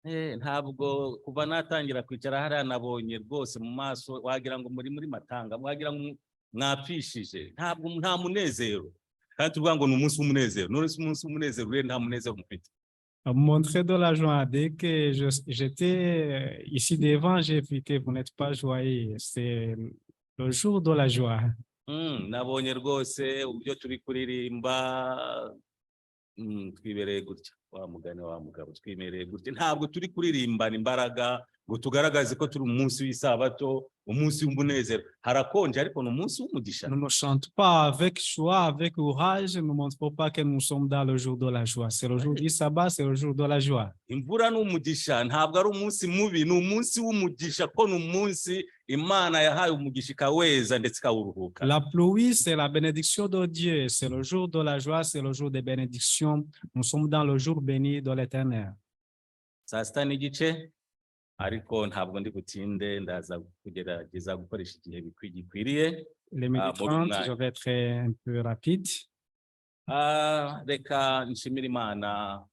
Ntabwo kuva natangira kwicara hariya nabonye rwose mu maso wagira ngo muri muri matanga, wagira ngo mwapfishije, ntabwo nta munezero, kandi tuvuga ngo ni umunsi w'umunezero. None se umunsi w'umunezero rero nta munezero mufite? Montrer de la joie. Dès que j'étais ici devant, j'ai vu que vous n'êtes pas joyeux. C'est le jour de la joie. Nabonye rwose uburyo turi kuririmba, twibereye gutya, wa mugani wa mugabo, twimereye gutya, ntabwo turi kuririmbana imbaraga ngo tugaragaze ko turi umunsi w'isabato, umunsi w'umunezero. Harakonje ariko ni umunsi w'umugisha. Nous ne chantons pas avec joie, avec courage, nous ne montrons pas que nous sommes dans le jour de la joie. C'est le jour du sabbat, c'est le jour de la joie. Imvura ni umugisha, ntabwo ari umunsi mubi, ni umunsi w'umugisha ko ni umunsi Imana yahaye umugisha ikaweza ndetse ikawuruhuka. La pluie, c'est la bénédiction de Dieu. C'est le jour de la joie, c'est le jour des bénédictions. Nous sommes dans le jour béni de l'Éternel. Saa sita n'igice, ariko ntabwo ndi butinde, ndaza kugerageza gukoresha igihe gikwiriye. Les midi Ah, bon, 30, ouais. je vais être un peu rapide. Ah, reka nshimire Imana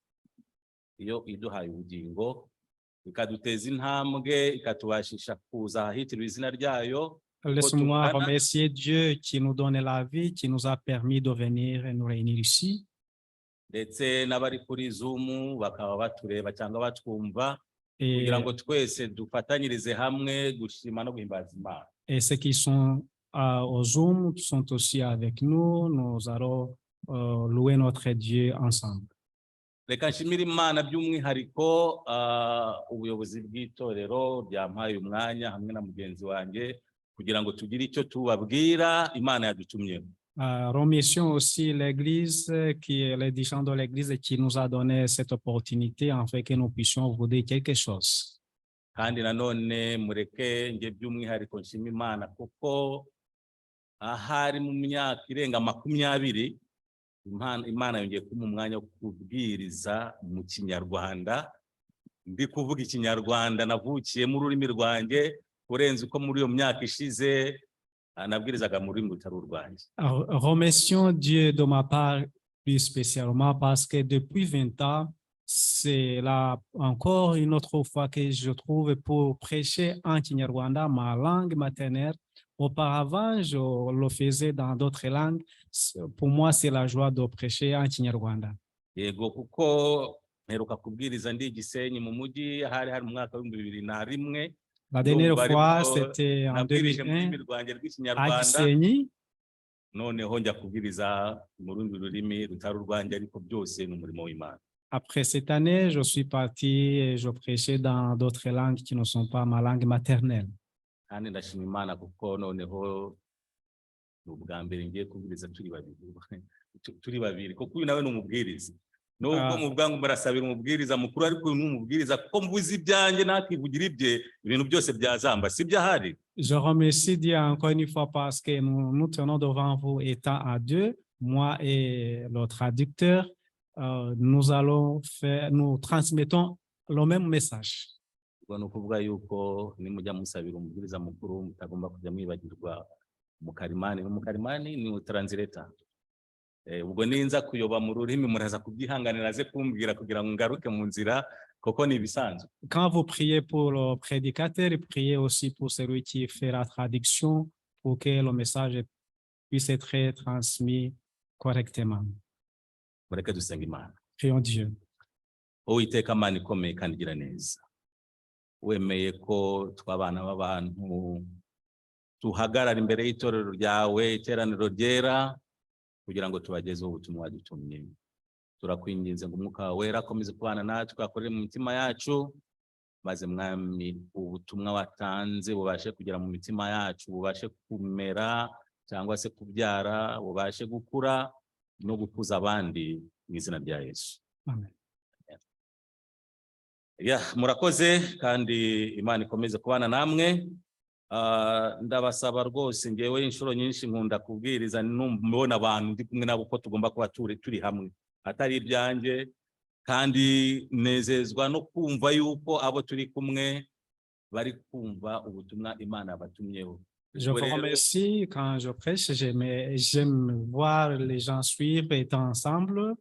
iyo iduhaye ubugingo, ikaduteza intambwe, ikatubashisha kuza ahitiriwe izina ryayo. Laisse-moi tungana. Remercier Dieu qui nous donne la vie, qui nous a permis de venir et nous réunir ici. Ndetse n'abari kuri Zoom bakaba batureba cyangwa batwumva Et, kugira ngo twese dufatanyirize hamwe gushima no guhimbaza Imana. Et ceux qui sont au Zoom, qui sont aussi avec nous, nous allons louer notre Dieu ensemble. Reka nshimire Imana by'umwihariko ubuyobozi bw'itorero byampaye umwanya hamwe na mugenzi wanjye kugira ngo tugire icyo tubabwira Imana yadutumyeho. Remercions aussi l'Église, qui est les dirigeants de l'Église qui nous a donné cette opportunité afin que nous puissions vous dire quelque chose. Kandi nanone mureke njye by'umwihariko nshima Imana kuko ahari mu myaka irenga 20 Imana yongeye kumpa umwanya wo kubwiriza mu Kinyarwanda, ndi kuvuga Ikinyarwanda navukiyemo, ururimi rwanjye, kurenza uko muri iyo myaka ishize nabwirizaga mu rurimi rutari urwanjye. Alors, remercions Dieu de ma part plus spécialement parce que depuis 20 ans, c'est là encore une autre fois que je trouve pour prêcher en Kinyarwanda, ma langue maternelle. Auparavant, je le faisais dans d'autres langues. Pour moi, c'est la joie de prêcher en Kinyarwanda. Yego, kuko mperuka kubwiriza ndi i Gisenyi mu mujyi, hari hari mu mwaka wa 2001. La dernière Ndumva fois, aribwo c'était en nabwirije mu rurimi 2001 rwanjye à rw'Ikinyarwanda. Gisenyi. Noneho njya kubwiriza mu rundi rurimi rutari urwanjye, ariko byose ni umurimo w'Imana. Après cette année, je suis parti et je prêchais dans d'autres langues qui ne sont pas ma langue maternelle. Kandi ndashima Imana kuko noneho ni ubwa mbere ngiye kubwiriza turi babiri, turi babiri, kuko uyu nawe ni umubwiriza, nubwo muvuga ngo murasabira umubwiriza mukuru, ariko uyu ni umubwiriza, kuko mvuze ibyanjye ntakivugira ibye, ibintu byose byazamba, sibyo ahari? Je remercie Dieu encore une fois parce que nous nous tenons devant vous étant à deux, moi et le traducteur, nous allons faire, nous transmettons le même message. Ubwo ni ukuvuga yuko nimujya musabira umubwiriza mukuru mutagomba kujya mwibagirwa umukarimani. Umukarimani ni translator. Ubwo ninza kuyoba mu rurimi muraza kubyihanganira, aze kumbwira kugira ngo ngaruke mu nzira, kuko ni ibisanzwe. Quand vous priez pour le prédicateur, priez aussi pour celui qui fait la traduction pour que le message puisse être transmis correctement. Mureke dusenga Imana. Prions Dieu. Uwiteka Mana ikomeye kandi igira neza, wemeye ko tw'abana b'abantu tuhagarara imbere y'itorero ryawe, iteraniro ryera, kugira ngo tubagezeho ubutumwa wadutumye. Turakwinginze ngo Umwuka wawe Wera akomeze kubana natwe, akorere mu mitima yacu, maze Mwami, ubutumwa watanze bubashe kugera mu mitima yacu, bubashe kumera cyangwa se kubyara, bubashe gukura no gukuza abandi, mu izina rya Yesu. Amen. Ya, murakoze kandi Imana ikomeze kubana namwe. Ndabasaba rwose, ngewe inshuro nyinshi nkunda kubwiriza mbona abantu ndi kumwe nabo, ko tugomba kuba turi hamwe, atari ibyanjye, kandi nezezwa no kumva yuko abo turi kumwe bari kumva ubutumwa Imana yabatumyeho. Je vous remercie. Quand je prêche, j'aime voir les gens suivre et être ensemble.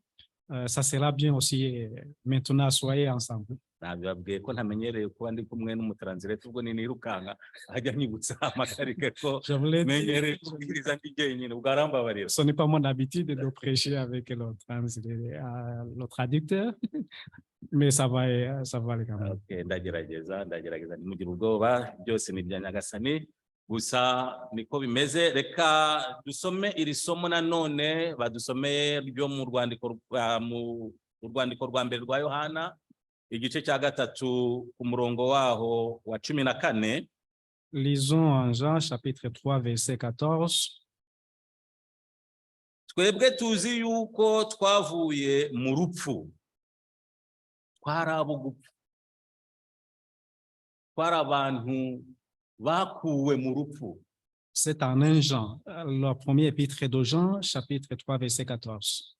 Ça sera bien aussi. Maintenant, soyez ensemble. Nabibabwiye ko ntamenyereye kuba ndi kumwe n'umutranslator, ubwo nirukanka ajya anyibutsa amakarike ko Je voulais dire, menyereye kubwiriza ndi jyenyine, ubwo arambabarira. Ce n'est pas mon habitude de prêcher avec le traducteur, mais ça va aller quand même. Okay, ndagerageza, ndagerageza, ntimugire ubwoba, byose ni ibya Nyagasani, gusa niko bimeze. Reka dusome iri somo nanone badusomeye ryo mu rwandiko rwa mbere rwa Yohana, igice cya gatatu, ku murongo waho wa 14. Lisons en Jean chapitre 3, verset 14. Twebwe tuzi yuko twavuye mu rupfu, twari abo gupfa, twari abantu bakuwe mu rupfu. C'est en 1 Jean, le premier épître de Jean, chapitre 3, verset 14.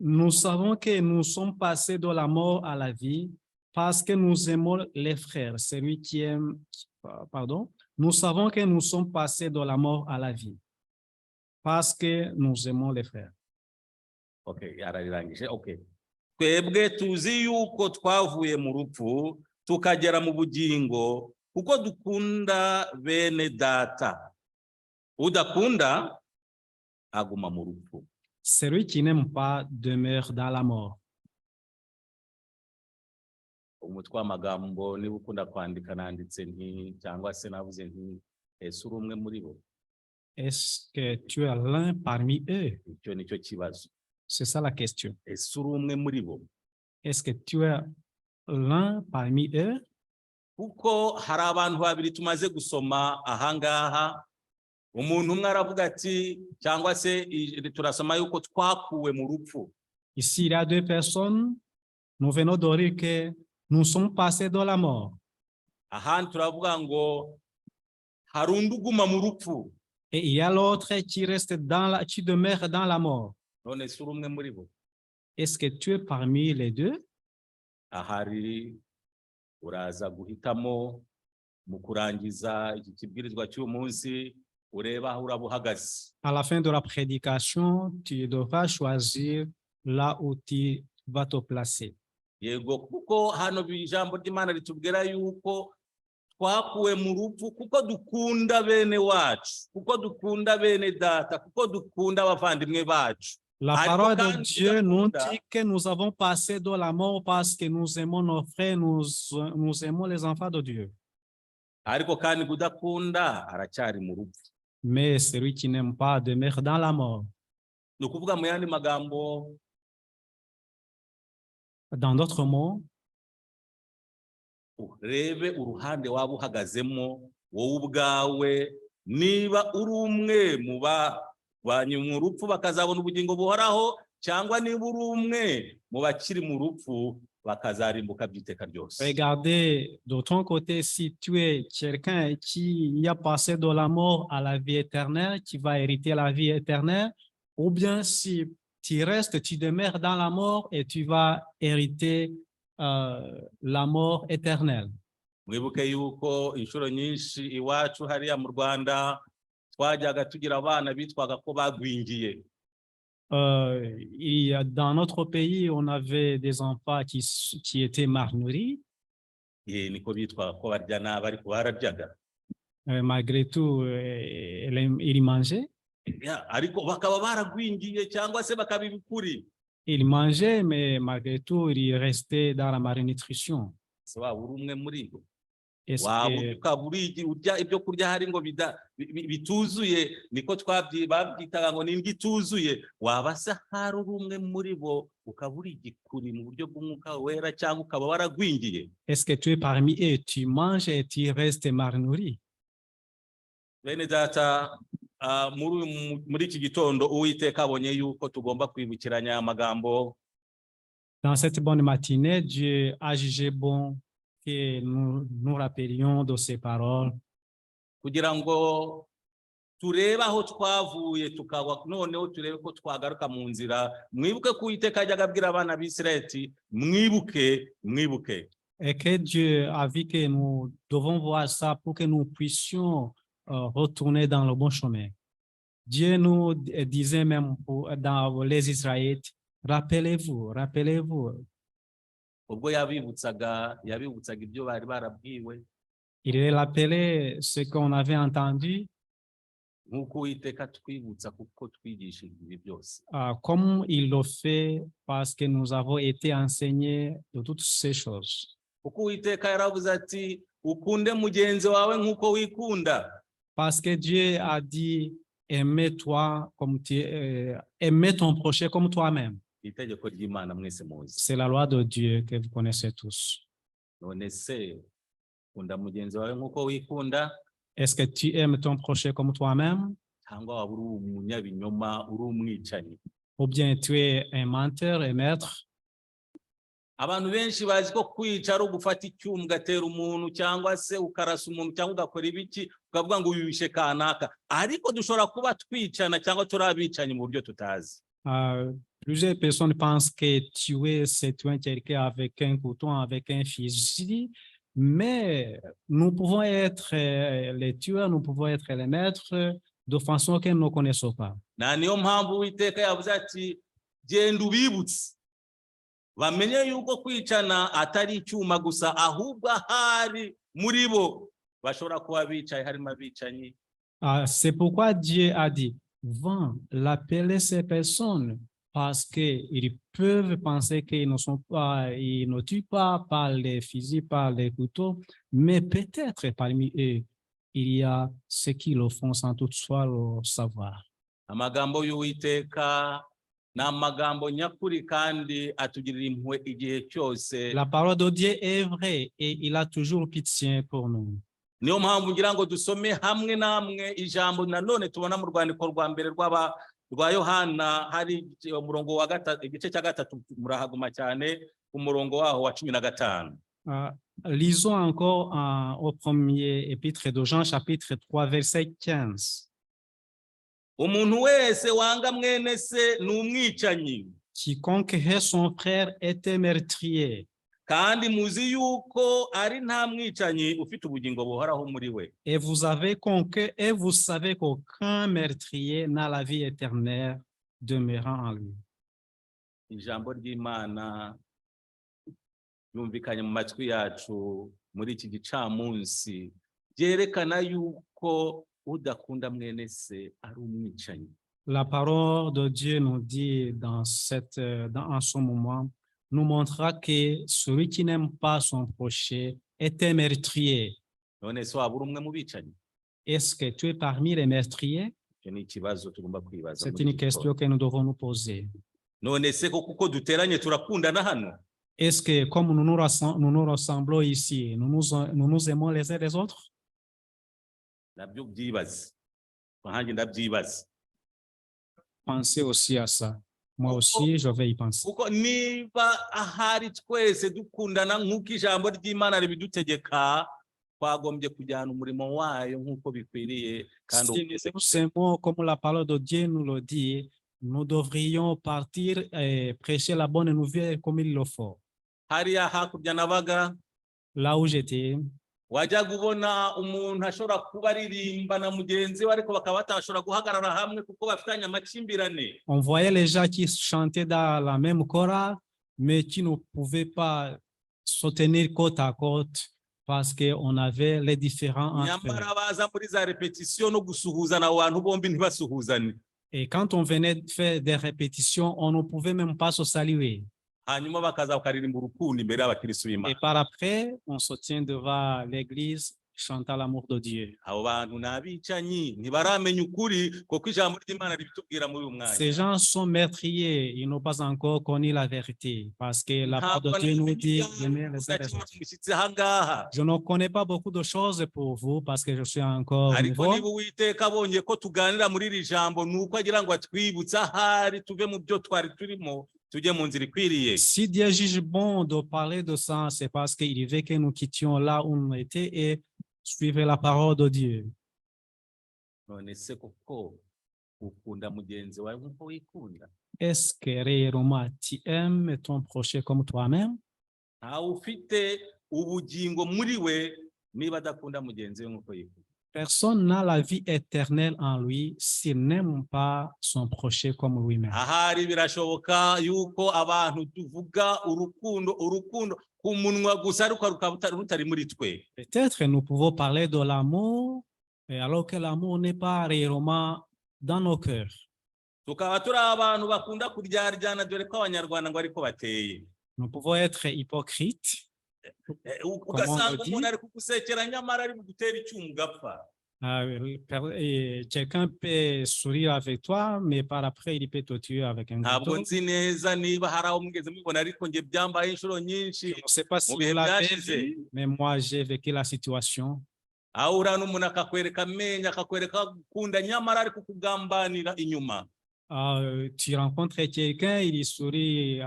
Nous savons que nous sommes passés de la mort à la vie parce que nous aimons les frères. Celui qui aime, pardon, nous savons que nous sommes passés de la mort à la vie parce que nous aimons les frères. Okay, yararangije. Okay, twebwe tuzi yuko twavuye mu rupfu tukagera mu bugingo kuko dukunda bene data. Udakunda aguma mu rupfu. Celui qui n'aime pas demeure dans la mort. Umutwe w'amagambo, niba ukunda kwandika, nanditse nti cyangwa se navuze nti: "Ese uri umwe muri bo?" Est-ce que tu es l'un parmi eux? Icyo nicyo kibazo. C'est ça la question. Ese uri umwe muri bo? Est-ce que tu es l'un parmi eux? Kuko hari abantu babiri tumaze gusoma ahangaha. Umuntu umwe aravuga ati cyangwa se turasoma yuko twakuwe mu rupfu. Ici, il y a deux personnes. Nous venons de lire que nous sommes passés de la mort. Ahandi turavuga ngo hari undi uguma mu rupfu. Et il y a l'autre qui reste dans la, qui demeure dans la mort. None se uri umwe muri bo? Est-ce que tu es parmi les deux? Ahari uraza guhitamo mu kurangiza iki kibwirizwa cy'uyu munsi, ureba aho uraba uhagaze. À la fin de la prédication, tu devras choisir là où tu vas te placer. Yego, kuko hano ijambo ry'Imana ritubwira yuko twakuwe mu rupfu kuko dukunda bene wacu, kuko dukunda bene data, kuko dukunda abavandimwe bacu. La Ariko parole de kandi Dieu nous udakunda- dit que nous avons passé de la mort parce que nous aimons nos frères, nous aimons les enfants de Dieu. Ariko kandi kudakunda aracyari mu rupfu. Mais celui qui n'aime pas demeure dans la mort. Ni ukuvuga mu yandi magambo, Dans d'autres mots, urebe uruhande waba uhagazemo wowe ubwawe, niba uri umwe mu bavanye mu rupfu bakazabona ubugingo buhoraho, cyangwa niba uri umwe mu bakiri mu rupfu bakazarimbuka by'iteka ryose. Regardez de ton côté si tu es quelqu'un qui a passé de la mort à la vie éternelle, qui va hériter la vie éternelle, ou bien si tu restes, tu demeures dans la mort et tu vas hériter la mort éternelle. Mwibuke yuko inshuro nyinshi iwacu hariya mu Rwanda twajyaga tugira abana bitwaga ko bagwingiye. Dans notre pays, on avait des enfants qui étaient malnourris. Niko bitwaga ko barya nabi, ariko bararyaga. Malgré tout, ils mangeaient. Ya, ariko bakaba baragwingiye cyangwa se bakaba ibikuri. Ils mangeaient, mais malgré tout, ils restaient dans la malnutrition. Ese waba uri umwe muri bo? Est-ce Waba que, ukaba urya ibyo kurya hari ngo bituzuye, niko babyitaga ngo ni indyo ituzuye. Waba se hari uri umwe muri bo, ukaba uri igikuri mu buryo bw'umwuka wera cyangwa ukaba waragwingiye? Est-ce que tu es parmi eux? Tu manges et tu restes malnourri. Bene data, muri iki gitondo Uwiteka abonye yuko tugomba kwibukiranya aya magambo. Dans cette bonne matinée, Dieu a jugé bon que nous nous rappelions de ces paroles kugira ngo turebe aho twavuye tukagwa, noneho turebe ko twagaruka mu nzira. Mwibuke ko Uwiteka yajyaga abwira abana b'Isirayeli ati: "Mwibuke, mwibuke." et que Dieu a vu que nous devons voir ça pour que nous puissions retourner dans le bon chemin. Dieu nous disait même dans les Israélites, Rappelez-vous, rappelez-vous. Ubwo yabibutsaga, yabibutsaga ibyo bari barabwiwe. Il rappelait ce qu'on avait entendu, Nk'uko Uwiteka twibutsa kuko twigishijwe ibi byose. Comme il le fait parce que nous avons été enseignés de toutes ces choses. Kuko Uwiteka yaravuze ati ukunde mugenzi wawe nk'uko wikunda. Parce que Dieu a dit, aimez-toi comme tu, aimez ton prochain comme toi-même. Itegeko ry'Imana mwese muzi. C'est la loi de Dieu que vous connaissez tous. None se ukunda mugenzi wawe nk'uko wikunda, Est-ce que tu aimes ton prochain comme toi-même? Cyangwa waba uri umunyabinyoma, uri umwicanyi? Ou bien tu es un menteur, un meurtre? Abantu benshi bazi ko kwica ari ugufata icyuma ugatera umuntu, cyangwa se ukarasa umuntu, cyangwa ugakora ibiki, ukavuga ngo wishe kanaka, ariko dushobora kuba twicana cyangwa turi abicanyi mu buryo tutazi. Plusieurs personnes pensent que tuer, c'est tuer quelqu'un avec un couteau, avec un fusil, mais nous pouvons être les tueurs, nous pouvons être les meurtres de façon que nous ne connaissons pas. Na niyo mpamvu Uwiteka yavuze ati genda ubibutse bamenye yuko kwicana atari icyuma gusa, ahubwo ahari muri bo bashobora kuba bicaye harimo abicanyi. Ah, c'est pourquoi Dieu a dit, va rappeler ces personnes parce qu'ils peuvent penser qu'ils ne sont pas, ils ne tuent pas par les fusils, par les couteaux, mais peut-être parmi eux, il y a ceux qui le font sans toutefois le savoir. Amagambo y'Uwiteka ni amagambo nyakuri kandi atugirira impuhwe igihe cyose. La parole de Dieu est vraie et il a toujours pitié pour nous. Niyo mpamvu ngira ngo dusome hamwe namwe ijambo nanone tubona mu rwandiko rwa mbere rw'aba rwa Yohana, hari umurongo wa gatatu, igice cya gatatu, murahaguma cyane, umurongo waho wa 15. Lisons encore au premier épître de Jean, chapitre 3, verset 15. Umuntu wese wanga mwene se ni umwicanyi. Quiconque hait son frère est un meurtrier. Kandi muzi yuko ari nta mwicanyi ufite ubugingo buhoraho muri we. Et vous savez qu'aucun meurtrier n'a la vie éternelle demeurant en lui. Ijambo ry'Imana ryumvikanye mu matwi yacu muri iki gicamunsi ryerekana yuko udakunda mwene se ari umwicanyi. La parole de Dieu nous dit en ce moment, nous montrera que celui qui n'aime pas son prochain est un meurtrier. None se waba uri umwe mu bicanyi? Est-ce que tu es parmi les meurtriers? Icyo ni ikibazo tugomba kwibaza C'est muri une iki question gitondo. Que nous devons nous poser. None se koko uko duteranye turakundana hano? Est-ce que comme nous nous ressemblons ici, nous nous aimons les uns les autres? Nabyo byibaze, nkanjye ndabyibaza. Pensez aussi à ça. Moi aussi, je vais y penser. Kuko niba ahari twese dukundana nk'uko ijambo ry'Imana ribidutegeka, twagombye kujyana umurimo wayo nk'uko bikwiriye kandi Si nous nous aimons comme la parole de Dieu nous le dit, nous devrions partir et prêcher la bonne nouvelle comme il le faut. Hariya hakurya nabaga, Là où j'étais, wajyaga ubona umuntu ashobora kuba aririmba na mugenzi we, ariko bakaba batashobora guhagarara hamwe kuko bafitanye amakimbirane. On voyait les gens qui chantaient dans la même chorale, mais qui ne pouvaient pas se tenir côte à côte parce qu'on avait les différends entre eux. Nyamara baza muri za répétition no gusuhuzana, abo bantu bombi ntibasuhuzane. Et quand on venait de faire des répétitions, on ne pouvait même pas se saluer. Hanyuma bakaza bakaririmba urukundo imbere y'abakirisitu b'Imana. Et par après, on se tient devant l'église chantant l'amour de Dieu. Abo bantu ni abicanyi, ntibaramenya ukuri kuko ijambo ry'Imana ribitubwira muri uyu mwanya. Ces gens sont meurtriers, ils n'ont pas encore connu la vérité parce que la parole de Dieu nous dit d'aimer les uns les autres. Umushyitsi ahangaha. Je ne connais pas beaucoup de choses pour vous parce que je suis encore Ariko nouveau. Niba Uwiteka abonye ko tuganira muri iri jambo, ni uko agira ngo atwibutse ahari tuve mu byo twari turimo tujye mu nzira ikwiriye. Si Dieu juge bon de parler de ça, c'est parce qu'il veut que nous quittions là où nous étions et suivre la parole de Dieu. None se koko ukunda mugenzi wawe nk'uko wikunda? Est-ce que réellement tu aimes ton prochain comme toi-même? Ntawe ufite ubugingo muri we niba adakunda mugenzi we nk'uko yikunda. Personne n'a la vie éternelle en lui s'il n'aime pas son prochain comme lui-même. Ahari birashoboka yuko abantu tuvuga urukundo, urukundo ku munwa gusa, ariko rukaba rutari muri twe. Peut-être nous pouvons parler de l'amour, et alors que l'amour n'est pas réellement dans nos cœurs. Tukaba turi abantu bakunda kuryaryana, dore ko Abanyarwanda ngo ariko bateye. Nous pouvons être hypocrites. Ugasanga on dit? Umuntu ari kugusekera, nyamara ari bugutera icyuma ugapfa. Et quelqu'un peut sourire avec toi, mais par après, il peut te tuer avec un Ntabwo couteau. Nzi neza niba hari aho mwigeze mubibona, ariko njye byambaye inshuro nyinshi Je ne sais pas si mu bihe vous l'avez byashize. Vu, mais moi, j'ai vécu la situation. Aho uriya n'umuntu akakwereka amenyo, akakwereka gukunda, nyamara ari kukugambanira inyuma. Tu rencontres quelqu'un, il sourit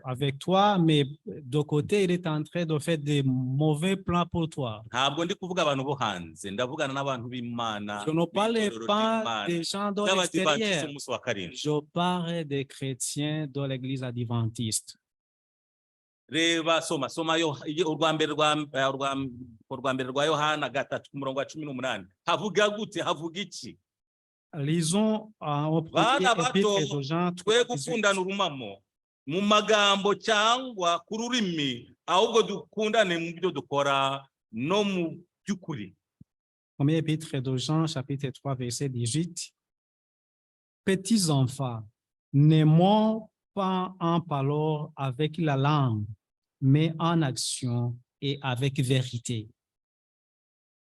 avec toi, mais de côté, il est en train de faire des mauvais plans pour toi. Ntabwo ndi kuvuga abantu bo hanze, ndavugana n'abantu b'Imana, Je ne parle b'itorero pas ry'Imana, des gens de n'Abadivantistes l'extérieur. Umunsi wa karindwi. Je parle des chrétiens de l'église adventiste. Reba, soma, soma yo urwa mbere rwa urwa mbere rwa Yohana 3, ku murongo wa 18, havuga gute? Havuga iki? Lisons au premier Bana bato, épître de Jean twe 3, gukundana 18. Urumamo mu magambo cyangwa ku rurimi, ahubwo dukundane mu byo dukora no mu by'ukuri. Premier épître de Jean, chapitre 3, verset 18. Petits enfants, n'aimons pas en parole avec la langue, mais en action et avec vérité.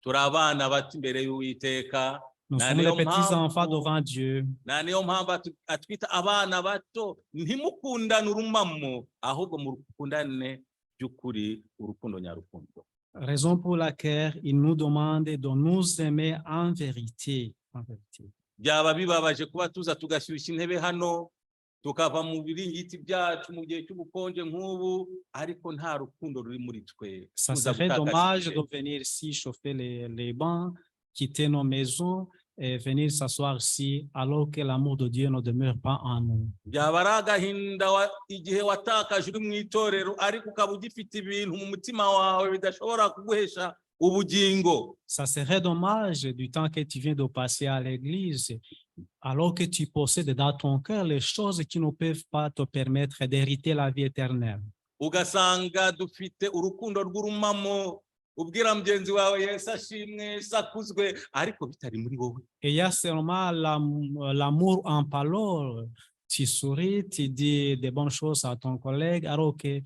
Turi abana bato imbere y'Uwiteka. Nous Na sommes les niyo petits enfants mpamvu- devant Dieu. Na niyo mpamvu atwita abana bato, ntimukundane urumamo, ahubwo mukundane by'ukuri, urukundo nyarukundo. Raison pour laquelle il nous demande de nous aimer en vérité. En vérité. Byaba bibabaje kuba tuza tugashyushya intebe hano, tukava mu biringiti byacu mu gihe cy'ubukonje nk'ubu, ariko nta rukundo ruri muri twe. Ça Tuza serait gutakaza dommage igihe. De venir ici chauffer les bancs, quitter nos maisons et venir s'asseoir ici alors que l'amour de Dieu ne demeure pas en nous. Byaba ari agahinda igihe watakaje uri mu itorero, ariko ukaba ugifite ibintu mu mutima wawe bidashobora kuguhesha ubugingo. Ça serait dommage du temps que tu viens de passer à l'église alors que tu possèdes dans ton cœur les choses qui ne peuvent pas te permettre d'hériter la vie éternelle. Ugasanga dufite urukundo rw'urumamo, ubwira mugenzi wawe Yesu ashimwe, Yesu akuzwe, ariko bitari muri wowe. Et il y a seulement l'amour en parole. Tu souris, tu dis des bonnes choses à ton collègue alors que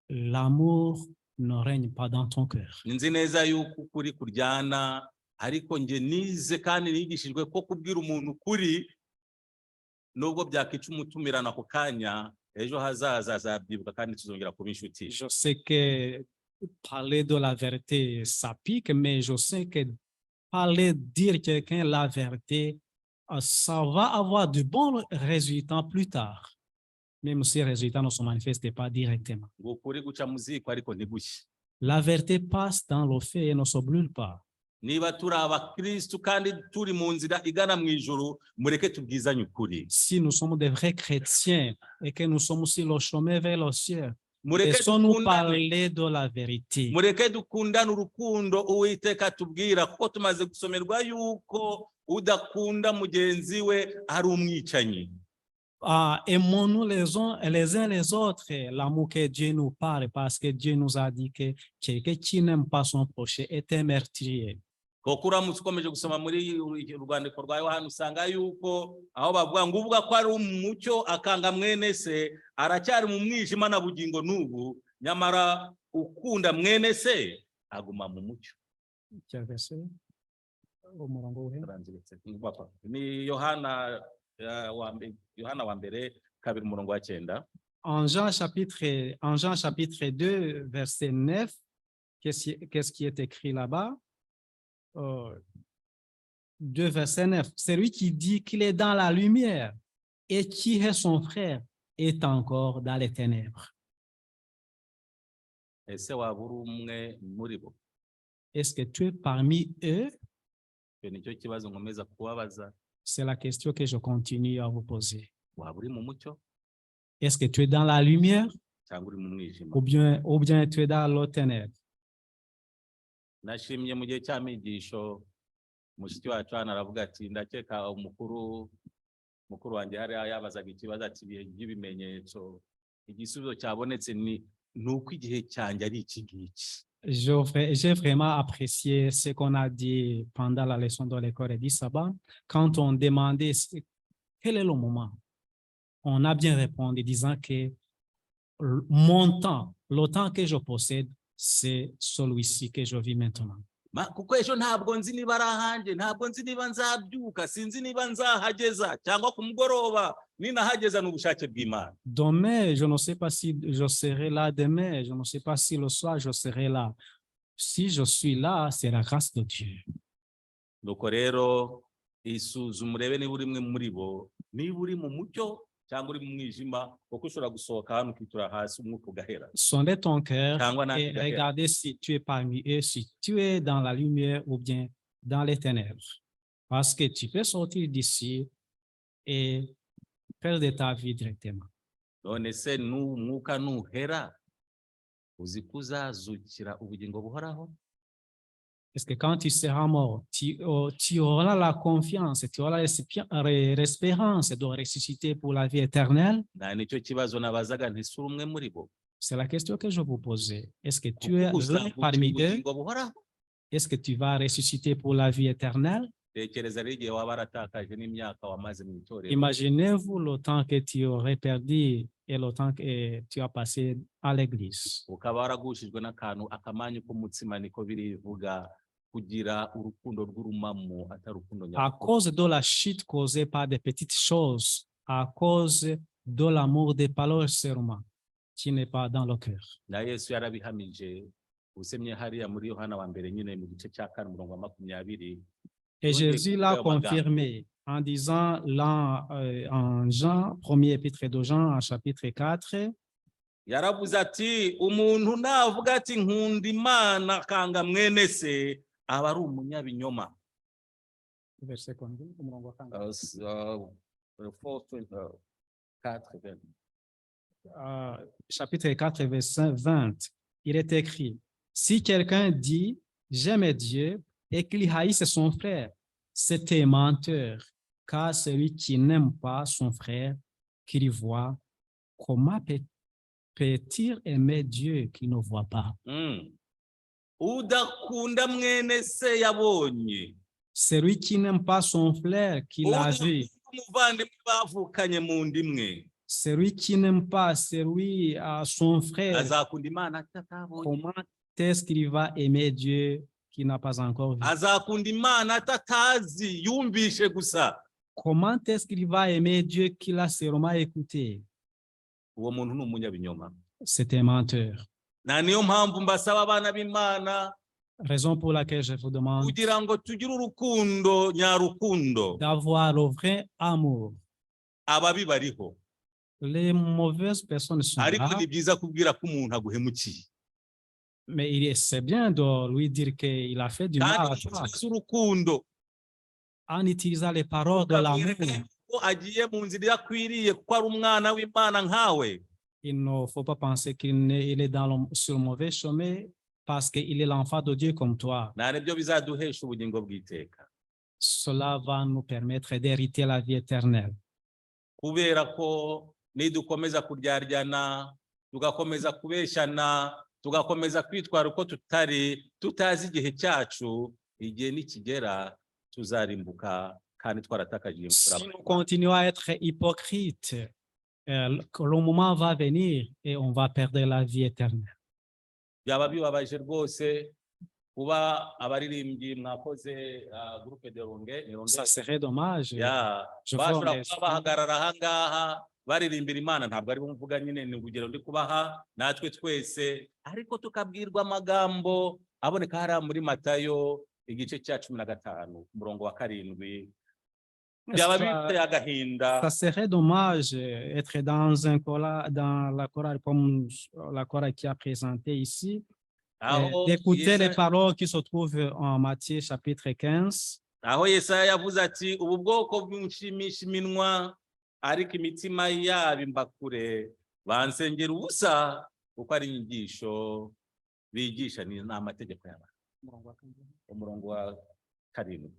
l'amour ne règne pas dans ton cœur. Nzi neza yuko ukuri kuryana, ariko njye nize kandi nigishijwe ko kubwira umuntu ukuri, nubwo byakwica umutumirano ako kanya, ejo hazaza azabyibuka kandi tuzongera kuba inshuti. Je sais que parler de la vérité, ça pique, mais je sais que parler, dire quelqu'un la vérité, ça va avoir de bons résultats plus tard, même si les résultats ne se manifestent pas directement. Ngo ukuri guca mu ziko ariko ntigushye. La vérité passe dans le feu et ne se brûle pas. Niba turi abakristu kandi turi mu nzira igana mu ijuru, mureke tubwizanye ukuri. Si nous sommes des vrais chrétiens et que nous sommes sur le chemin vers le ciel, Mureke laissons-nous dukundane. Parler de la vérité. Mureke dukundane urukundo Uwiteka tubwira, kuko tumaze gusomerwa yuko udakunda mugenzi we ari umwicanyi. Ah, aimons-nous les uns les autres, l'amour que Dieu nous parle, parce que Dieu nous a dit que quelqu'un qui n'aime pas son prochain est un meurtrier. Kuko uramutse ukomeje gusoma muri urwandiko rwa Yohana, usanga yuko aho bavuga ngo uvuga ko ari umucyo akanga mwene se aracyari mu mwijima na bugingo n'ubu, nyamara ukunda mwene se aguma mu mucyo. Quel verset? Umurongo uhe? Ni Yohana Yohana wa mbere 2, umurongo wa 9. En Jean chapitre 2, verset 9, qu'est-ce qui est écrit là-bas? 2, verset 9. Celui qui dit qu'il est dans la lumière et qui hait son frère est encore dans les ténèbres. Ese waba uri umwe muri bo? Est-ce que tu es parmi eux? Icyo nicyo kibazo nkomeza kubabaza. C'est la question que je continue à vous poser. Waba uri mu mucyo Est-ce que tu es dans la lumière cyangwa uri mu mwijima? ou bien tu es dans le ténèbre? Nashimye mu gihe cy'amigisho Mushiki wacu hano aravuga ati ndakeka umukuru mukuru wanjye hariya yabazaga ikibazo ati ibihe by'ibimenyetso igisubizo cyabonetse ni ni uko igihe cyanjye ari iki ngiki. J'ai vraiment apprécié ce qu'on a dit pendant la leçon de l'école du sabbat. Quand on demandait quel est le moment, on a bien répondu disant que mon temps, le temps que je possède, c'est celui-ci que je vis maintenant. Kuko ejo ntabwo nzi niba ari ahanjye, ntabwo nzi niba nzabyuka, sinzi niba nzahageza cyangwa ku mugoroba ninahageza ni ubushake bw'Imana. Demain, je ne sais pas si je serai là demain, je ne sais pas si le soir je serai là. Si je suis là, c'est la grâce de Dieu. Nuko rero isuzume urebe niba uri umwe muri bo, niba uri mu mucyo cyangwa uri mu mwijima, kuko ushobora gusohoka hano ukitura hasi umwuka ugahera. Sondez ton cœur cyangwa natwe et ugahera. Regardez si tu es parmi eux, si tu es dans la lumière ou bien dans les ténèbres. Parce que tu peux sortir d'ici et perdre ta vie directement. None se n'umwuka nuhera uzi ko uzazukira ubugingo buhoraho? Parce que quand tu seras mort, tu auras la confiance, tu auras l'espérance de ressusciter pour la vie éternelle. Na nicyo kibazo nabazaga nti ese uri umwe muri bo? C'est la question que je vous posais. Est-ce que tu es Kuko l'un uzazukira parmi eux? Ubugingo buhoraho. Est-ce que tu vas ressusciter pour la vie éternelle? Tekereza rero igihe waba waratakaje n'imyaka wamaze mu itorero. Imaginez-vous le temps que tu aurais perdu et le temps que tu as passé à l'église. Ukaba waragushijwe n'akantu akamanyu k'umutsima niko birivuga kugira urukundo rw'urumamo atari urukundo À nyakuri. Cause de la chute causée par des petites choses, à cause de l'amour des paroles seulement, qui n'est pas dans le cœur. Na Yesu yarabihamije usomye hariya muri Yohana wa mbere nyine mu gice cya kane umurongo wa 20. Et Oui, Jésus l'a écoutez, madame. Confirmé en disant là, en Jean, premier épître de Jean, en chapitre 4, yaravuze ati umuntu navuga ati nkunda Imana akanga mwene se aba ari umunyabinyoma. Verset combien? Umurongo wa kangahe? 4, 20. Chapitre 4, verset 20, il est écrit, si quelqu'un dit, j'aime Dieu, et qu'il haïsse son frère, c'est un menteur, car celui qui n'aime pas son frère, qu'il voit, comment peut-il aimer Dieu qui ne voit pas? Udakunda mwene se yabonye. Celui qui n'aime pas son frère qu'il a vu, umuvandimwe bavukanye mu nda imwe celui qui n'aime pas celui à son frère, azakunda Imana atatabonye? Comment est-ce qu'il va aimer Dieu qui n'a pas encore vu? Azakunda Imana atatazi yumvishe gusa? Comment est-ce qu'il va aimer Dieu qu'il a seulement écouté? Uwo muntu ni umunyabinyoma. C'est un menteur. Na niyo mpamvu mbasaba abana b'Imana Raison pour laquelle je vous demande kugira ngo tugire urukundo nyarukundo. D'avoir le vrai amour. Ababi bariho. Les mauvaises personnes sont ariko là, ni byiza kubwira ko umuntu aguhemukiye mais c'est bien de lui dire qu'il a fait du mal kandi à toi ukiza urukundo en utilisant les paroles de l'amour. Ukamwereka ko agiye mu nzira idakwiriye kuko ari umwana w'Imana nkawe. Il ne faut pas penser qu'il est, il est sur le mauvais chemin parce qu'il est l'enfant de Dieu comme toi. Nta nibyo bizaduhesha ubugingo bw'iteka. Cela va nous permettre d'hériter la vie éternelle. Kubera ko nidukomeza kuryaryana tugakomeza kubeshyana tugakomeza kwitwara uko tutari tutazi igihe cyacu igihe nikigera tuzarimbuka kandi twaratakaje iyo mfura. Si nous continuons à être hypocrites, le moment va venir et on va perdre la vie éternelle. Byaba bibabaje rwose kuba abaririmbyi mwakoze groupe de louange ni louange? Ça serait dommage. Ya Je vous bashobora remercie. Kuba bahagarara ahangaha baririmbira Imana ntabwo ari bo mvuga nyine ni urugero ndi kubaha natwe twese ariko tukabwirwa amagambo aboneka hariya muri Matayo igice cya 15 umurongo wa 7 byaba biteye agahinda. Ça serait dommage être dans un chorale, dans la chorale comme la chorale qui a présenté ici, aho d'écouter les Yesaya- paroles qui se trouvent en Matthieu chapitre 15. Aho Yesaya yavuze ati ubu bwoko bunshimisha iminwa ariko imitima yabo imba kure bansengera ubusa kuko ari inyigisho bigisha ni amategeko y'abantu umurongo wa 7.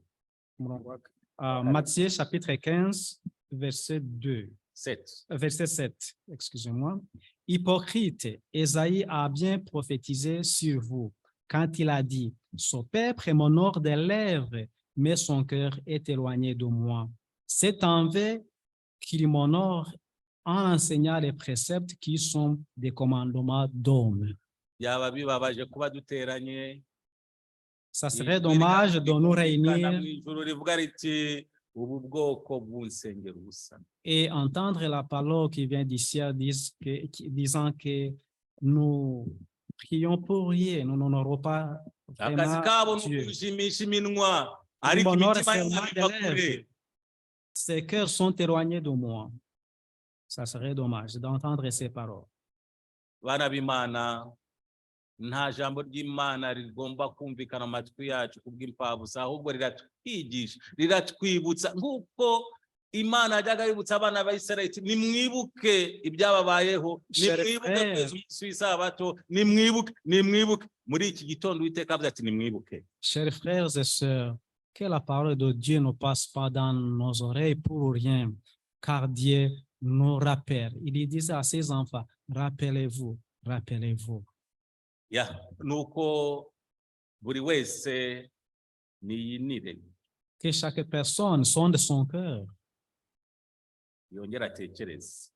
Umurongo wa- Matthieu chapitre 15, verset 2. 7. Verset 7, excusez-moi. Hypocrite, Esaïe a bien prophétisé sur vous quand il a dit, ce peuple m'honore des lèvres, mais son cœur est éloigné de moi. C'est en vain qu'il m'honore en enseignant les préceptes qui sont des commandements d'hommes. Byaba bibabaje kuba duteranye. Ça serait dommage de nous réunir mu ijuru rivuga riti ubu bwoko bunsengera ubusa. Et entendre la parole qui vient d'ici, disant que nous prions pour rien, nous n'honorons pas Akazi vraiment kabo ni Dieu. Ukwishimisha iminwa ariko M'honore imitima seulement yabo des iva kure. Lèvres. Ses cœurs sont éloignés de moi. Ça serait dommage d'entendre ces paroles. Bana b'Imana, nta jambo ry'Imana rigomba kumvikana mu matwi yacu kubw'impfabusa, ahubwo riratwigisha, riratwibutsa nk'uko Imana yajyaga yibutsa abana ba Isirayeli iti nimwibuke ibyababayeho, Chers nimwibuke frères. Kweza umunsi w'isabato, nimwibuke, nimwibuke. Muri iki gitondo Uwiteka avuze ati nimwibuke. Chers frères et sœurs, que la parole de Dieu ne passe pas dans nos oreilles pour rien, car Dieu nous rappelle. Il disait à ses enfants, rappelez-vous, rappelez-vous. Ya nuko buri wese niyinire. Que chaque personne sonde son cœur. Yongere atekereze.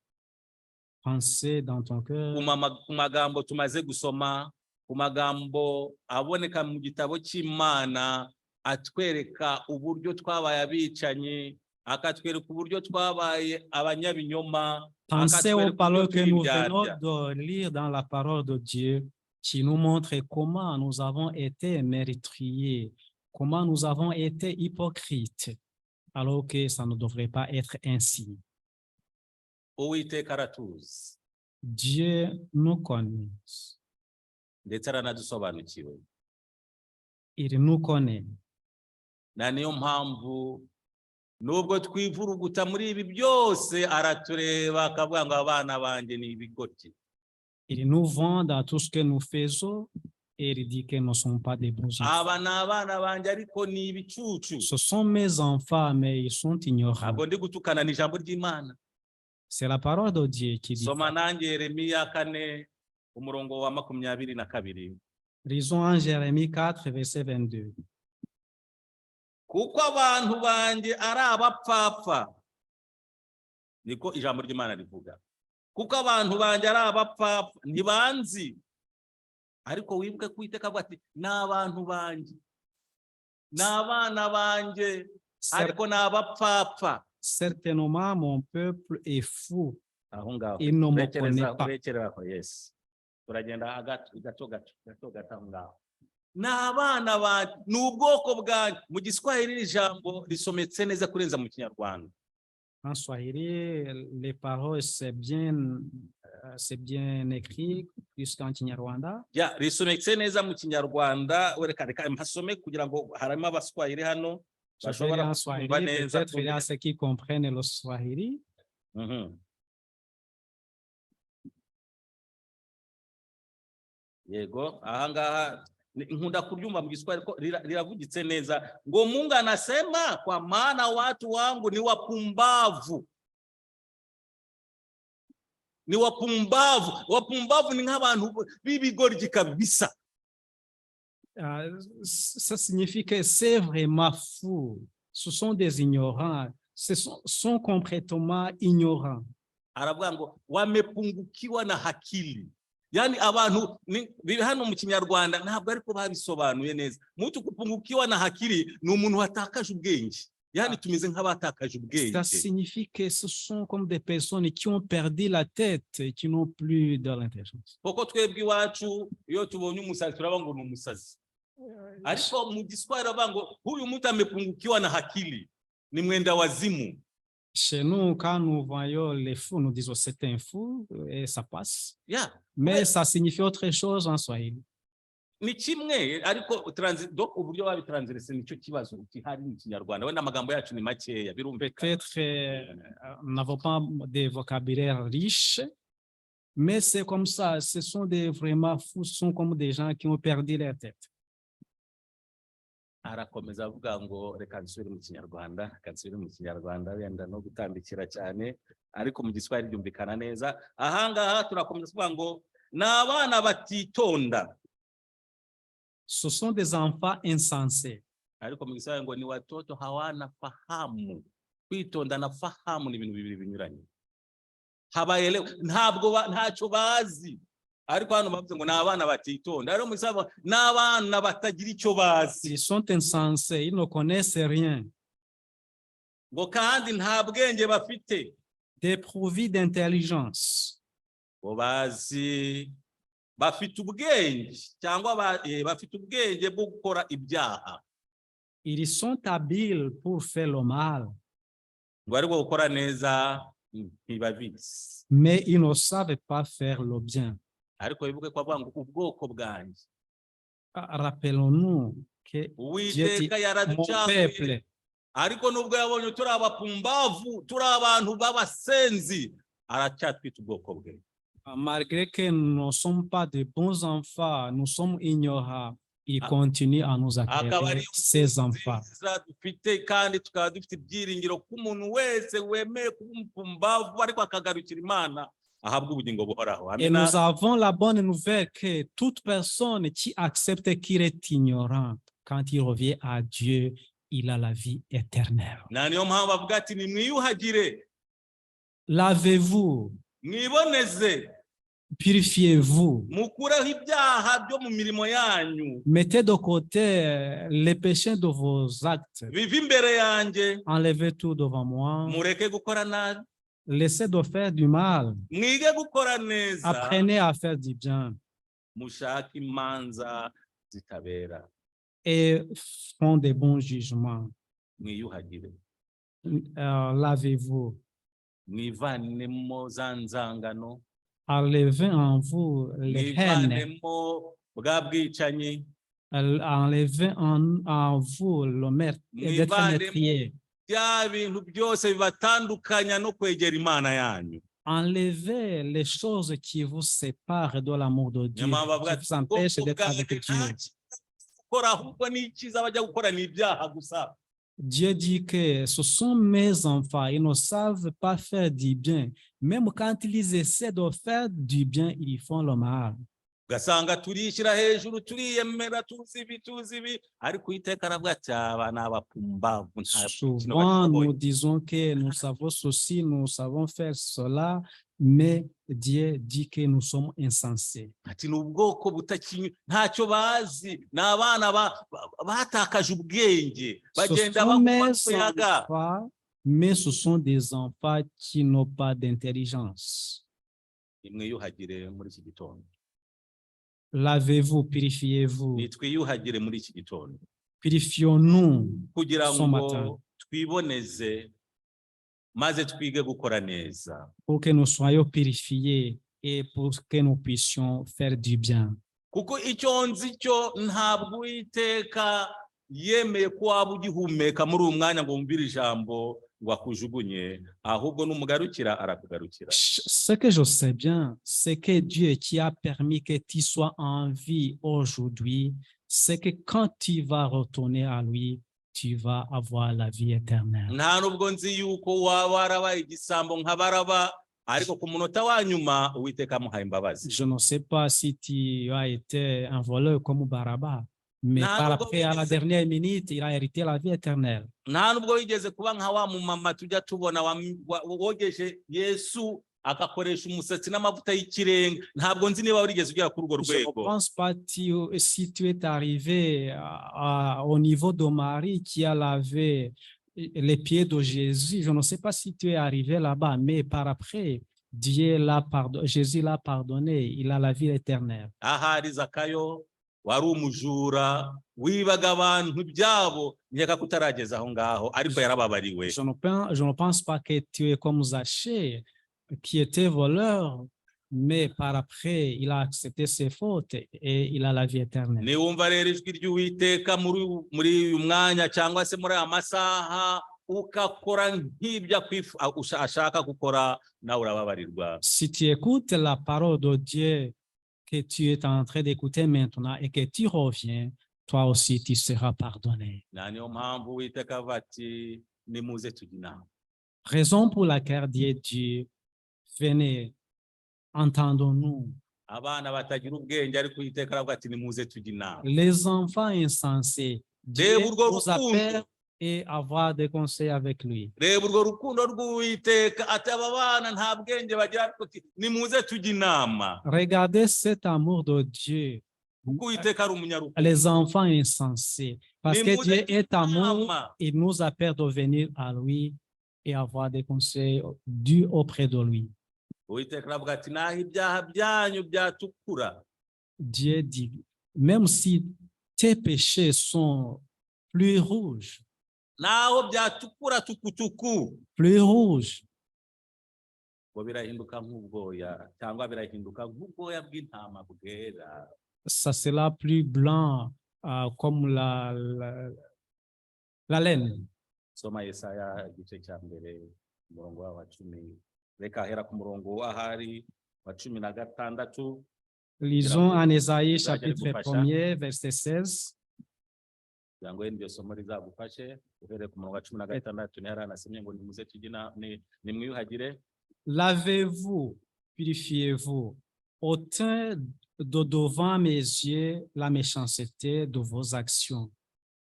Pensez dans ton cœur. Ku magambo tumaze gusoma, ku magambo aboneka mu gitabo cy'Imana atwereka uburyo twabaye abicanyi, akatwereka uburyo twabaye abanyabinyoma, Pensez aux akatwereka paroles uburyo que turi nous venons indyarya. De lire dans la parole de Dieu qui nous montre comment nous avons été meurtriers, comment nous avons été hypocrites, alors que ça ne devrait pas être ainsi. Uwiteka aratuzi. Dieu nous connaît. Ndetse aranadusobanukiwe. Il nous connaît. Na niyo mpamvu nubwo twivuruguta muri ibi byose aratureba akavuga ngo abana banjye ni ibigoryi. Il nous voit dans tout ce que nous faisons et il dit que nous ne sommes pas des bons enfants. Aba ni abana banjye ariko ni ibicucu. Ce sont mes enfants, mais ils sont ignorants. Ntabwo ndi gutukana, ni ijambo ry'Imana. C'est la parole de Dieu qui dit. Soma nanjye Yeremiya 4 umurongo wa 22. Lisons en Jérémie 4, verset 22. Kuko abantu banjye ari abapfapfa, niko ijambo ry'Imana rivuga, kuko abantu banjye ari abapfapfa ntibanzi. Ariko wibuke ko Uwiteka avuga ati ni abantu banjye, ni abana banjye, ariko ni abapfapfa. Certainement, mon peuple est fou. Aho ngaho. Il ne me Urekereza connaît pas. Urekera aho, yes, turagenda gato gato gato gato gato aho ngaho. Ni abana banjye, ni ubwoko bwanjye. Mu Giswahili iri jambo risometse neza kurenza mu Kinyarwanda. En swahili, les paroles, c'est bien écrit plus qu'en Kinyarwanda. Ya risometse neza mu Kinyarwanda. Reka reka mpasome kugira ngo harimo Abaswahili hano Je vais bashobora lire en kumva swahili, neza. Peut-être il y a ceux qui comprennent le swahili. Yego, ahangaha nkunda kuryumva mu Giswahili ko riravugitse neza ngo Mungu anasema kwa maana watu wangu ni wapumbavu, ni wapumbavu. Wapumbavu ni nk'abantu b'ibigoryi kabisa. Ça signifie que c'est vraiment fou. Ce sont des ignorants. Ce sont complètement ignorants. Aravuga ngo wamepungukiwa na akili, yani abantu biri hano mu Kinyarwanda ntabwo ariko babisobanuye neza. Mutu kupungukiwa na akili ni umuntu watakaje ubwenge, yani tumeze nk'abatakaje ubwenge. Ça signifie que ce sont comme des personnes qui ont perdu la tête et qui n'ont plus de l'intelligence. Kuko twebwe iwacu iyo tubonye umusazi turavuga ngo ni umusazi, ariko mu Giswahili baravuga ngo huyu mtu amepungukiwa na akili, ni mwenda wazimu. Chez nous, quand nous voyons les fous, nous disons c'est un fou et ça passe. Mais ça signifie autre chose en swahili. Ni kimwe ariko donc uburyo babitranslate nicyo kibazo gihari mu Kinyarwanda. Wenda amagambo yacu ni makeya, birumvikana. Peut-être nous n'avons pas des vocabulaires riches, mais c'est comme ça. Ce sont des vraiment fous, ce sont comme des gens qui ont perdu leur tête. Arakomeza avuga ngo reka nsubire mu Kinyarwanda, reka nsubire mu Kinyarwanda, wenda no gutambikira cyane, ariko mu Giswahili byumvikana neza. Ahangaha turakomeza tuvuga ngo ni abana batitonda. Ce sont des enfants insensés. Ariko mu Giswahili ngo ni watoto hawana fahamu. Kwitonda na fahamu ni ibintu bibiri binyuranye. Habaelewe, ntabwo ntacyo bazi. Ariko hano bavuze ngo ni abana batitonda, ariko mu Giswahili ni abana batagira icyo bazi. Ils sont insensés, ils ne connaissent rien. Ngo kandi nta bwenge bafite. Dépourvus d'intelligence. Ngo bazi, bafite ubwenge cyangwa bafite ubwenge bwo gukora ibyaha. Ils sont habiles pour faire le mal, ngo ariko gukora neza ntibabizi. Mais ils ne savent pas faire le bien. Ariko wibuke ko avuga ngo ubwoko bwanjye. Ah, rappelons-nous que Uwiteka mon yaraducaguye. Peuple, Ariko nubwo yabonye turi abapumbavu, turi abantu b'abasenzi, aracyatwita ubwoko bwe. Malgré que nous ne sommes pas de bons enfants, nous sommes ignorants, il Ah. continue à nous Akaba appeler ari ses enfants. nziza dufite, kandi tukaba dufite ibyiringiro ko umuntu wese wemeye kuba umupumbavu ariko akagarukira Imana ahabwa ubugingo buhoraho. Et Amina. nous avons la bonne nouvelle que toute personne qui accepte qu'il est ignorant, quand il revient à Dieu, il a la vie éternelle. Na niyo mpamvu avuga ati nimwiyuhagire. Lavez-vous, Mwiboneze. Purifiez-vous, Mukureho ibyaha byo mu mirimo yanyu. Mettez de côté les péchés de vos actes, Bive imbere yanjye. Enlevez tout devant moi, Mureke gukora nabi. Laissez de faire du mal, Mwige gukora neza. Apprenez à faire du bien Mushake imanza zitabera. Et font des bons jugements. Mwiyuhagire. Lavez-vous, Mwivanemo za nzangano. Enlevez en vous les haines, Mwivanemo bwa bwicanyi. Enlevez en vous le meurtre, d'être Mwivanemo meurtrier. Bya bintu byose bibatandukanya no kwegera Imana yanyu. Enlevez les choses qui vous séparent de l'amour de Dieu, Niyo mpamvu avuga qui ati vous empêchent ubwoko d'être avec bwanjye Dieu. Nta cyiza gukora, ahubwo n'icyiza bajya gukora ni ibyaha gusa. Dieu dit que ce sont mes enfants, ils ne savent pas faire du bien. Même quand ils essaient de faire du bien, ils font le mal. Ugasanga turishyira hejuru, turiyemera, tuzi ibi, tuzi ibi, ariko Uwiteka aravuga ati aba ni abapumbavu, nta kintu Souvent, bashoboye. Nous disons que nous savons ceci, nous savons faire cela, mais Dieu dit que nous sommes insensés. Ati ni ubwoko butakinyu, ntacyo bazi, ni abana batakaje ubwenge. Ce Bagenda sont bagwa mes muyaga. Enfants, mais ce sont des enfants qui n'ont pas d'intelligence. Nimwiyuhagire muri iki gitondo. Lavez-vous, purifiez-vous, Nitwiyuhagire muri iki gitondo purifions-nous kugira ce ngo matin twiboneze maze twige gukora neza. Pour que nous soyons purifiés et pour que nous puissions faire du bien. Kuko icyo nzi cyo, ntabwo Uwiteka yemeye ko waba ugihumeka muri uyu mwanya ngo wumvire ijambo ngo akujugunye, ahubwo numugarukira arakugarukira. Ce que je sais bien, c'est que Dieu qui a permis que tu sois en vie aujourd'hui, c'est que quand tu vas retourner à lui, tu vas avoir la vie éternelle. Nta nubwo nzi yuko waba warabaye igisambo nka Baraba, ariko ku munota wa nyuma Uwiteka amuhaye imbabazi. Je ne sais pas si tu as été un voleur comme Barabbas, mais Non, par non, après, à la dernière minute, il a hérité la vie éternelle. Nta nubwo wigeze kuba nka wa mumama tujya tubona wogeje Yesu agakoresha umusatsi n'amavuta y'ikirenga. Ntabwo nzi niba warigeze ugera kuri urwo Je ne rwego. Pense pas si tu es arrivé au niveau de Marie qui a lavé les pieds de Jésus. Je ne sais pas si tu es arrivé là-bas, mais par après, Dieu l'a pardonné, Jésus l'a pardonné, il a la vie éternelle. Ahari Zakayo wari umujura wibaga abantu ibyabo, nkeka ko utarageza aho ngaho, ariko yarababariwe. Je ne pense pas que tu es comme Zachée, qui était voleur, mais par après, il a accepté ses fautes et il a la vie éternelle. Niwumva rero ijwi ry'Uwiteka muri uyu mwanya cyangwa se muri aya masaha, ukakora nk'ibyo ashaka gukora, nawe urababarirwa. Si tu écoutes la parole de Dieu que tu es en train d'écouter maintenant et que tu reviens, Toi aussi, tu seras pardonné. Na niyo mpamvu Uwiteka avuga ati nimuze tujye inama. Raison pour laquelle Dieu dit, venez, entendons-nous. Abana batagira ubwenge ariko Uwiteka aravuga ati nimuze tujye inama. Les enfants insensés, Dieu Reba urwo nous rukundo. Appelle et avoir des conseils avec lui. Reba urwo rukundo rw'Uwiteka ati aba bana nta bwenge bagira ariko ati nimuze tujye inama. Regardez cet amour de Dieu. Kuko Uwiteka ari umunyarukundo. Les enfants insensés. Parce que Nimuze Dieu est amour, inama. Il nous appelle de venir à lui et avoir des conseils dus auprès de lui. Uwiteka aravuga ati naho ibyaha byanyu byatukura Dieu dit, même si tes péchés sont plus rouges, naho byatukura tukutuku plus rouges, ngo birahinduka nk'ubwoya cyangwa birahinduka nk'ubwoya bw'intama bwera. Ça sera plus blanc comme la laine. Soma Yesaya igice cya mbere umurongo wawo wa 10 reka ahera ku murongo w'ahari wa 16. Lisons en Ésaïe Uzajya chapitre rigufasha. 1er, verset 16. Kugira ngo iryo somo rizagufashe uhereye ku murongo wa 16 niho haranasomye ngo nimuze tujye nimwiyuhagire. Lavez-vous, purifiez-vous, ôtez de devant mes yeux la méchanceté de vos actions.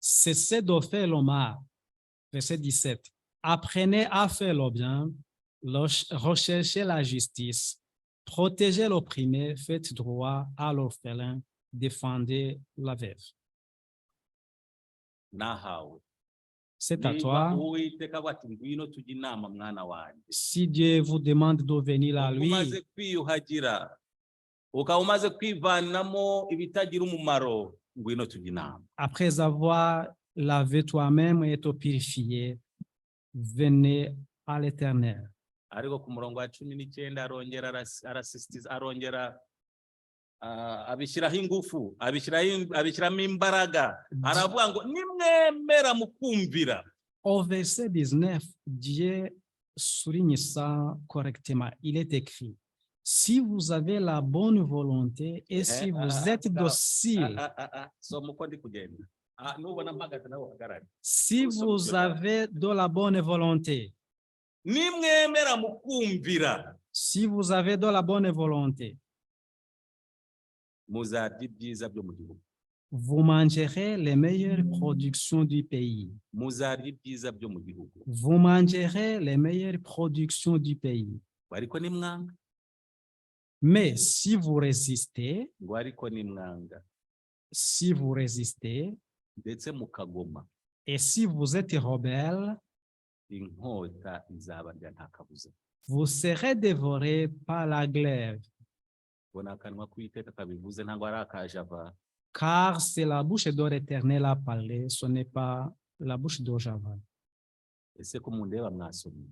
Cessez de faire le mal. Verset 17. Apprenez à faire le bien, recherchez la justice, protégez l'opprimé, faites droit à l'orphelin, défendez la veuve. Nahawe. C'est à Niba toi. Uwiteka avuga ati ngwino tujye inama mwana wanjye. Si Dieu vous demande de venir à lui, Umaze kwiyuhagira ukaba umaze kwivanamo ibitagira umumaro ngwino tujye inama. Après avoir lavé toi-même et te purifié, venez à l'Éternel. Ariko ku murongo wa 19 arongera arasisitiza arongera abishyiraho ingufu abishyiramo imbaraga aravuga ngo nimwemera mukumvira. Au verset 19, Dieu souligne ça correctement. Il est écrit, si vous avez la bonne volonté et si Eh, vous ah, êtes ah, docile, Ah, ah, ah, soma uko ndi kugenda. Ah, nubona mpagaze nawe uhagarare. Si Nous sommes vous dedans. Avez de la bonne volonté, Nimwemera mukumvira si vous avez de la bonne volonté, muzarya ibyiza byo mu gihugu. Vous mangerez les meilleures productions du pays. Muzarya ibyiza byo mu gihugu. Vous mangerez les meilleures productions du pays. Ngo ariko nimwanga Mais si vous résistez, ngo ariko nimwanga si vous résistez, ndetse mukagoma et si vous êtes rebelle, inkota izabarya nta kabuza. Vous serez dévorés par la glaive, Ngo ni akanwa k'Uwiteka kabivuze ntabwo ari akajava. Car c'est la bouche de l'Éternel a parlé, ce n'est pas la bouche de Java. Ese ko mundeba mwasomye?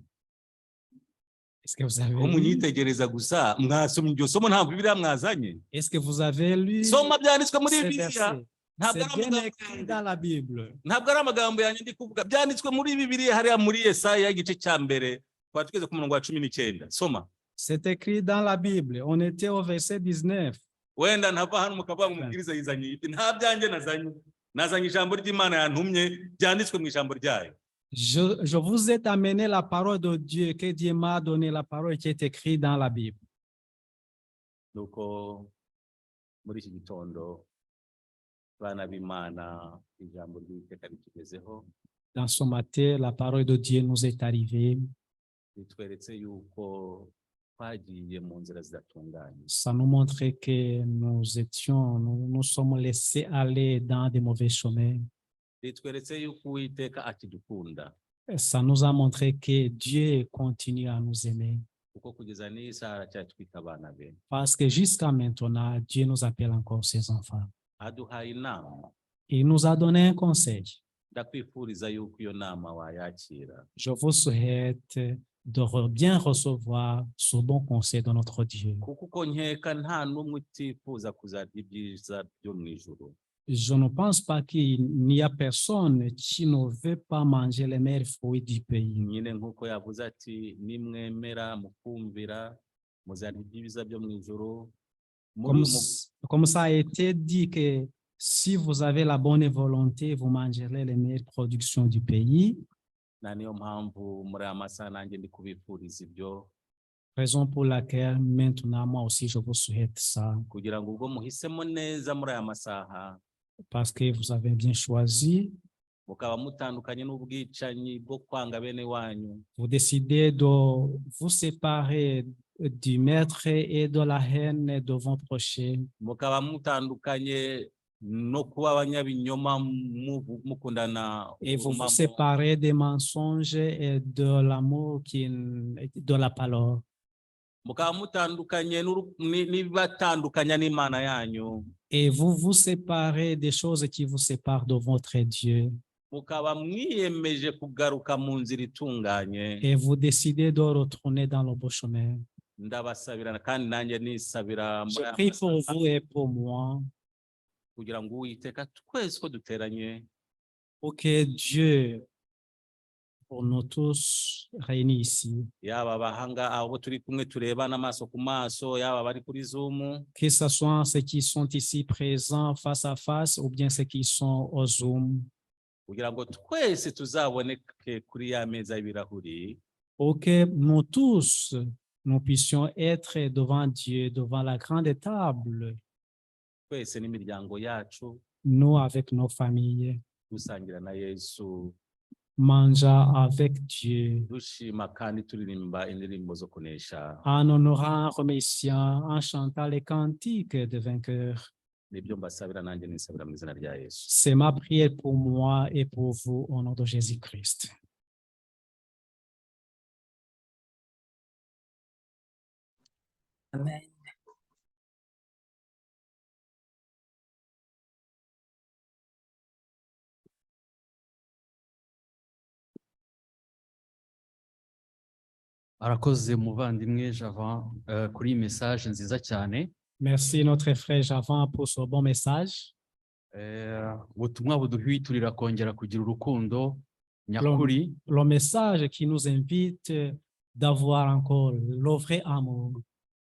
Est-ce que vous avez Ko lu? Munyitegereza gusa mwasomye iryo somo ntabwo Bibiliya mwazanye? Est-ce que vous avez lu Soma byanditswe muri ces Bibiliya. versets? Ntabwo C'est ari bien amagambo écrit yanjye. Dans la Bible. Ntabwo ari amagambo yanjye ndi kuvuga byanditswe muri Bibiliya hariya muri Yesaya igice cya mbere twari tugeze ku murongo wa 19 soma. C'est écrit dans la Bible. On était au verset 19. Wenda ntava hano mukavuga ngo umubwiriza yizanye ibi nta byanjye nazanye nazanye ijambo ry'Imana yantumye byanditswe mu ijambo ryayo. Je vous ai amené la parole de Dieu, que Dieu m'a donné la parole qui est écrite dans la Bible. Nuko muri iki gitondo bana b'Imana ijambo ry'Uwiteka ritugezeho. Dans ce matin, la parole de Dieu nous est arrivée. Ritweretse yuko twagiye mu nzira zidatunganye. Ça nous montrait que nous sommes laissés aller dans des mauvais chemins. Ritweretse yuko Uwiteka akidukunda. Ça nous a montré que Dieu continue à nous aimer. Kuko kugeza n'iyi saha aracyatwita abana be. Parce que jusqu'à maintenant, Dieu nous appelle encore ses enfants. Aduhaye inama. Il nous a donné un conseil. Ndakwifuriza yuko iyo nama wayakira. Je vous souhaite de bien recevoir ce bon conseil de notre Dieu. Kuko uko nkeka nta n'umwe utifuza kuzarya ibyiza byo mu ijuru. Je ne pense pas qu'il n'y a personne qui ne veut pas manger les meilleurs fruits du pays. Nyine nk'uko yavuze ati nimwemera mukumvira muzarya ibyiza byo mu ijuru muri Comme ça a été dit que Si vous avez la bonne volonté, vous mangerez les meilleures productions du pays. Na niyo mpamvu muri aya masaha nanjye ndi kubifuriza ibyo. Raison pour laquelle maintenant, moi aussi, je vous souhaite ça. Kugira ngo ubwo muhisemo neza muri aya masaha, Parce que vous avez bien choisi, mukaba mutandukanye n'ubwicanyi bwo kwanga bene wanyu, vous décidez de vous séparer du maître et de la haine de vos prochains. Mukaba mutandukanye no kuba abanyabinyoma mukundana Et vous vous urumamo, séparez des mensonges et de l'amour qui, de la parole. Mukaba mutandukanye n'ibibatandukanya n'Imana yanyu, Et vous vous séparez des choses qui vous séparent de votre Dieu. Mukaba mwiyemeje kugaruka mu nzira itunganye. Et vous décidez de retourner dans le beau chemin. Ndabasabira kandi nanjye nisabira muri Je aya prie pour masaha vous et pour moi, kugira ngo Uwiteka twese ko duteranye, pour que Dieu, pour nous tous réunis ici, yaba abahanga abo turi kumwe turebana amaso ku maso, yaba abari kuri Zoom, que ce soit ceux qui sont ici présents face à face ou bien ceux qui sont au Zoom, kugira ngo twese tuzaboneke kuri ya meza y'ibirahuri, pour que nous tous, nous puissions être devant Dieu, devant la grande table, twese n'imiryango yacu, nous avec nos familles, dusangira na Yesu, mangeant avec Dieu, dushima kandi turirimba indirimbo zo kunesha. En honorant, en remerciant, en chantant les cantiques de vainqueurs. Nibyo mbasabira nanjye nisabira mu izina rya Yesu. C'est ma prière pour moi et pour vous au nom de Jésus-Christ. Amen. Arakoze muvandimwe Javan kuri iyi message nziza cyane. Merci notre frère Javan pour ce bon message. Ubutumwa buduhwiturira kongera kugira urukundo nyakuri. Le message qui nous invite d'avoir encore le vrai amour.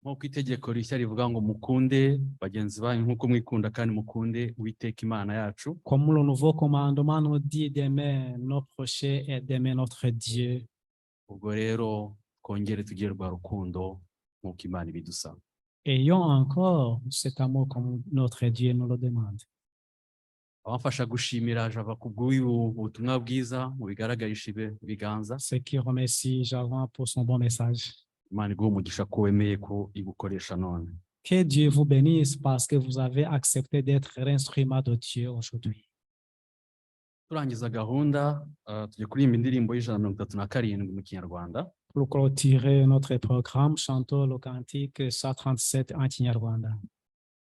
Nk'uko itegeko rishya rivuga ngo mukunde bagenzi banyu nk'uko mwikunda kandi mukunde Uwiteka Imana yacu. Comme le nouveau commandement nous dit d'aimer nos prochains et d'aimer notre Dieu. Ubwo rero twongere tugire rwa rukundo nk'uko Imana ibidusaba. Ayons encore cet amour comme notre Dieu nous le demande. Abamfasha gushimira Java ku bw'uyu butumwa bwiza mubigaragarisha ibiganza. Ceux qui remercient Javan pour son bon message. Imana iguhe umugisha ko wemeye ko igukoresha none. Que Dieu vous bénisse parce que vous avez accepté d'être l'instrument de Dieu aujourd'hui. Turangiza gahunda tujya kuririmba indirimbo y'ijana na mirongo itatu na karindwi mu Kinyarwanda. Pour clôturer notre programme, chantons le cantique 137 en Kinyarwanda.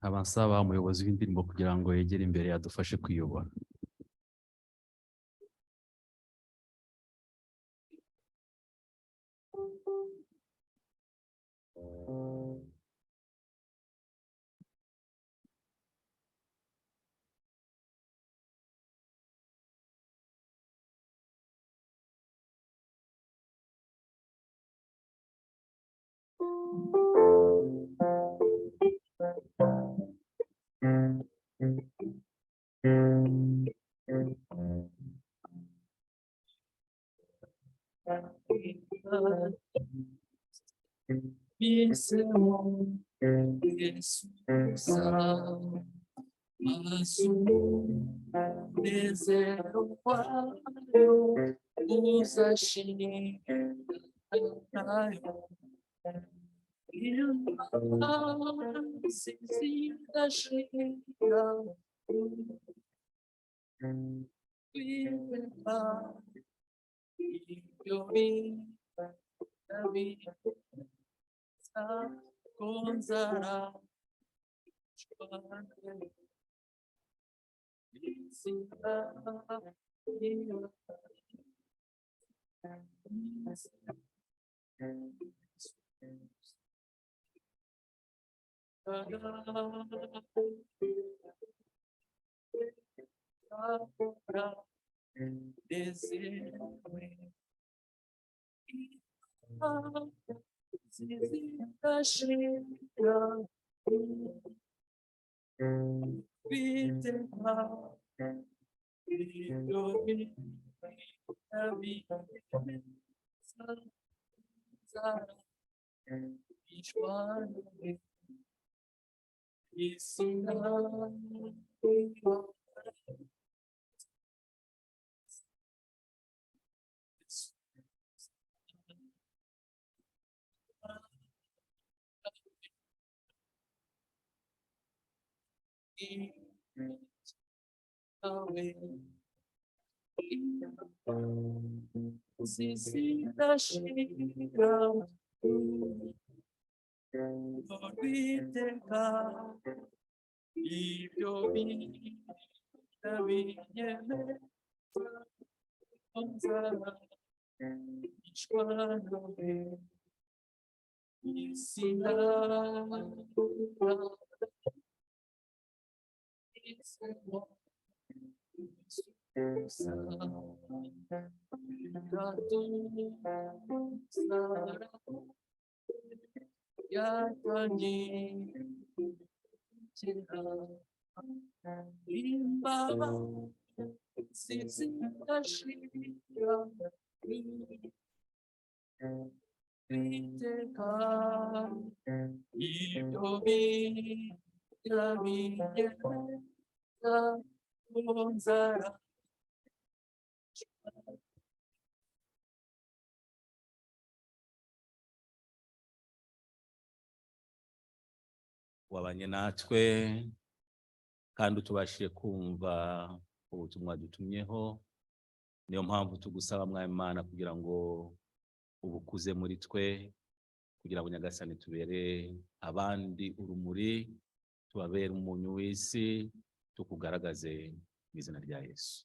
Nkaba nsaba umuyobozi w'indirimbo kugira ngo yegere imbere adufashe kuyobora. Uwiteka ibyo Uwiteka ibyo Wabanye natwe kandi utubashije kumva ubutumwa dutumyeho. Niyo mpamvu tugusaba Mwami Imana kugira ngo ubukuze muri twe, kugira ngo Nyagasani tubere abandi urumuri, tubabere umunyu w'isi, tukugaragaze mu izina rya Yesu.